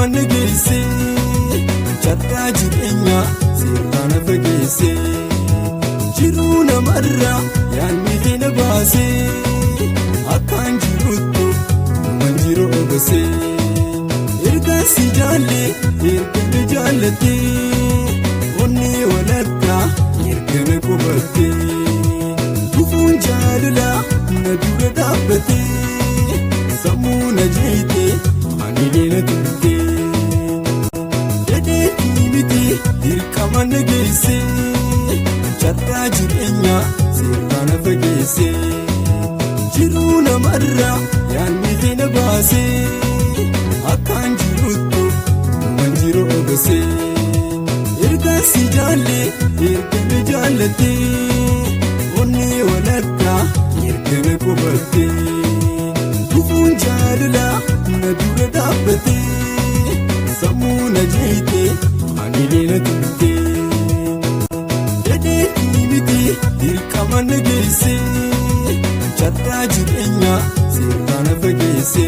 Dirqama na geesse, carraa jireenyaa seerraa na fageesse. Jiruu namarraa yaadni kee na baase, akkaan jiruttu numan jiru obase. Ergaan si jaalle, erga na jaallatte, onnee walakkaa erga na qubatte. Dhufuun jaalalaa na dura dhaabbate, sammuu na jeete, anilee na turte. Fedheetii miti, dirqama na geesse, carraa jireenyaa seerraa na fageesse. Jiruu namarraa yaadni kee na baase, akkaan jiruttu numan jiru obase. Ergaan si jaalle, erga na jaallatte, onnee walakkaa erga na qubatte. Dhufuun jaalalaa na dura dhaabbate, sammuu na jeete, anilee na turte. Fedheetii miti, dirqama na geesse, carraa jireenyaa seerraa na fageesse.